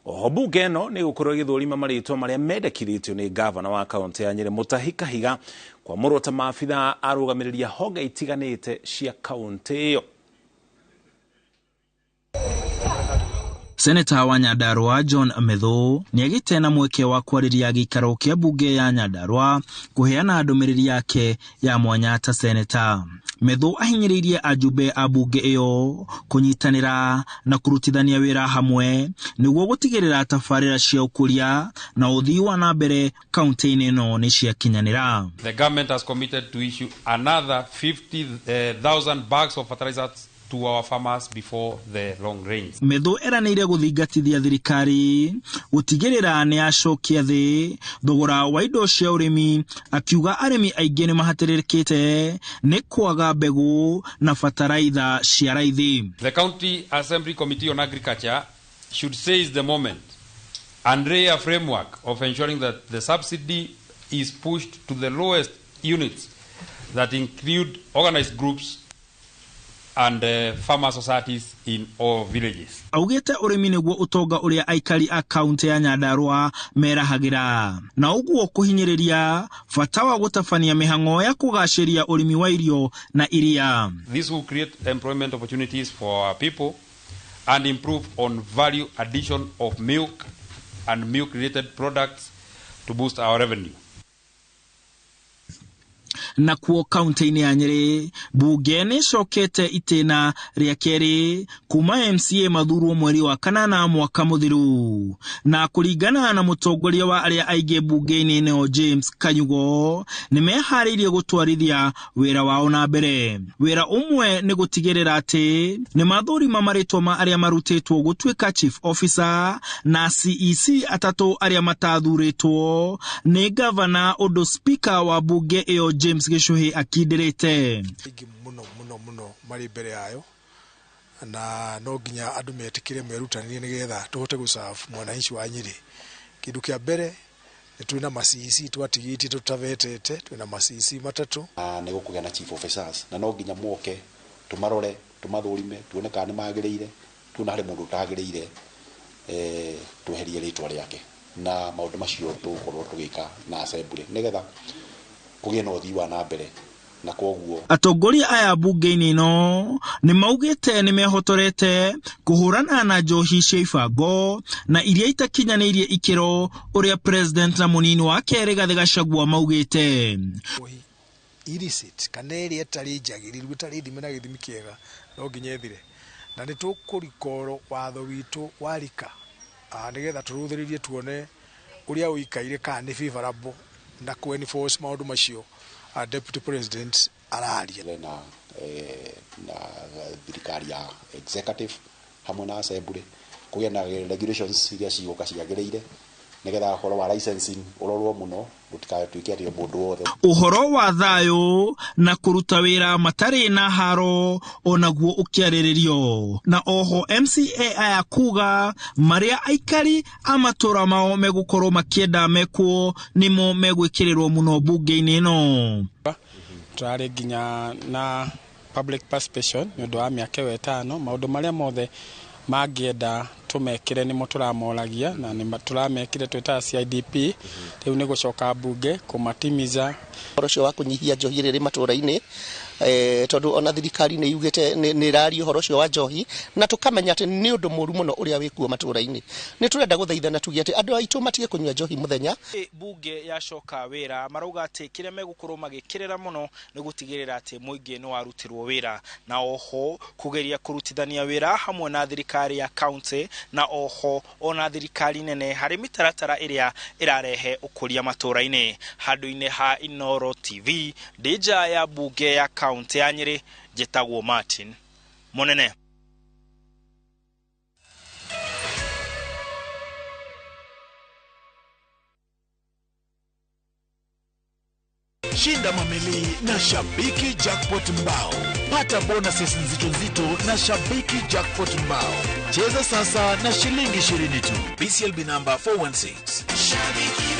Oho bunge ĩno nĩ gũkorwo ĩgĩthũrima marĩtwa marĩa mendekithĩtio nĩ gavana wa kaunti ya Nyĩrĩ Mutahi Kahiga kwamũrwo ta maabithaa arũgamĩrĩria honge itiganĩte cia kaunti ĩyo. Seneta wa Nyandarua John Methu nĩagĩte na mweke wa kwarĩria gĩikaro kĩa mbunge ya Nyandarua kũheana ndũmĩrĩri yake ya mwanya ta seneta. Methu ahinyĩrĩirie ajumbe a mbunge ĩyo kũnyitanĩra na kũrutithania wĩra hamwe nĩguo gũtigĩrĩra tabarĩra cia ũkũria na ũthii wa na mbere kaunti-inĩ ĩno nĩ ciakinyanĩra. The government has committed to issue another 50,000 bags of fertilizers to our farmers before the long rains. Methu eranĩire gũthingatithia thirikari gũtigĩrĩra nĩ yacokia thĩ thogora wa indo cia ũrĩmi, akiuga arĩmi aingĩ nĩ mahatĩrĩrĩkĩte nĩ kwaga mbegũ na bataraitha cia raithi. The County Assembly Committee on Agriculture should seize the moment and lay a framework of ensuring that the subsidy is pushed to the lowest units that include organized groups and farmer societies in all villages. Augĩte ũrĩmi nĩguo ũtonga ũrĩa aikari a kaunti ya Nyandarua merahagĩra, na ũguo kũhinyĩrĩria bata wa gũtabania mĩhang'o ya kũgacĩria ũrĩmi wa irio na iria. This will create employment opportunities for our people and improve on value addition of milk and milk related products to boost our revenue. Na kuo kaunti-inĩ ya Nyĩrĩ, mbunge nĩ ĩcokete itĩna rĩa kerĩ kuma MCA mathurwo mweri wa kanana mwaka mũthiru, na kũringana na mũtongoria wa arĩa aingĩ mbunge-inĩ ĩno James Kanyugo, nĩ meharĩirie gũtwarithia wĩra wao na mbere. Wĩra ũmwe nĩ gũtigĩrĩra atĩ nĩ mathũrima marĩtwa ma arĩa marutĩtwo gũtuĩka chief officer na CEC atatũ arĩa matathurĩtwo nĩ gavana, ũndũ speaker wa mbunge ĩyo James Gichuhi akindĩrĩte. Aingĩ mũno mũno mũno marĩ mbere yayo, na no nginya andũ metĩkĩre merutanĩrie nĩgetha tũhote gũserve mwananchi wa Nyĩrĩ. Kĩndũ kĩa mbere nĩ twĩna ma CEC twatigĩtie tũtavetete, twĩna ma CEC matatũ. Nĩ gũkũgĩa na chief officers, na no nginya moke tũmarore, tũmathũrime, tuone kana nĩ magĩrĩire, tuone harĩ mũndũ ũtagĩrĩire, tweherie rĩtwa rĩake, na maũndũ macio tũgũkorwo tũgĩka na assembly nĩgetha kũgĩe na ũthii wa na mbere. Na koguo atongoria aya mbunge-inĩ ĩno nĩ maugĩte nĩ mehotorete kũhũrana na njohi cia ibango na iria itakinyanĩirie ikĩro ũrĩa president na mũnini wake Rigathĩ Gachagua maugĩte. Illicit kana ĩrĩa ĩtarĩ njagĩrĩru, ĩtarĩ thime na gĩthimi kĩega, no nginya ĩthire, na nĩ tũkũrikoro watho witũ wa rika nĩgetha tũrũthĩrĩrie tuone ũrĩa ũikaire kana nĩ favorable na kũ enforce maũndũ macio Deputy President araria. Na thirikari ya executive hamwe na assembly kũgĩa na regulations iria cigũka ciagĩrĩire nĩgetha ũhoro wa licensing ũrorwo mũno, gũtigatuĩke atĩ mũndũ wothe. Ũhoro wa thayũ na kũruta wĩra matarĩ na haro onaguo ũkĩarĩrĩrio, na oho MCA aya kuga marĩa aikari a matũra mao megũkorwo makĩenda mekwo nĩmo megwĩkĩrĩrwo mũno mbunge-inĩ ĩno. Tũrarĩ nginya na public participation nĩ ũndũ wa mĩaka ĩyo ĩtano, maũndũ marĩa mothe mangĩenda tũmekĩre nĩmo tũramoragia, na nĩ tũramekire twĩtaga CIDP. Rĩu nĩ gũcoka mbunge kũmatimiza ũhoro ũcio wa kũnyihia njohi ĩrĩa ĩrĩ matũra-inĩ, tondũ ona thirikari nĩ yugĩte nĩ ĩraria ũhoro ũcio wa njohi, na tũkamenya atĩ nĩ ũndũ mũru mũno ũrĩa wĩkuo matũra-inĩ. Nĩ tũrenda gũthaithana tuge atĩ andũ aitũ matige kũnyua njohi mũthenya. Bunge yacoka wĩra marauga atĩ kĩrĩa megũkorwo magĩkĩrĩra mũno nĩ gũtigĩrĩra atĩ mũingĩ nĩ warutĩrwo wĩra, na oho kũgeria kũrutithania wĩra hamwe na thirikari ya county, na oho ona thirikari nene harĩ mĩtaratara ĩrĩa ĩrarehe ũkũria matũra-inĩ. Handũ-inĩ ha Inooro TV, ndĩ nja ya mbunge ya kaunti ya Nyĩrĩ, njĩtagwo Martin Mũnene. Shinda mamili na Shabiki Jackpot Mbao. Pata bonuses nzito nzito na Shabiki Jackpot Mbao. Cheza sasa na shilingi 20 tu. BCLB number 416. Shabiki.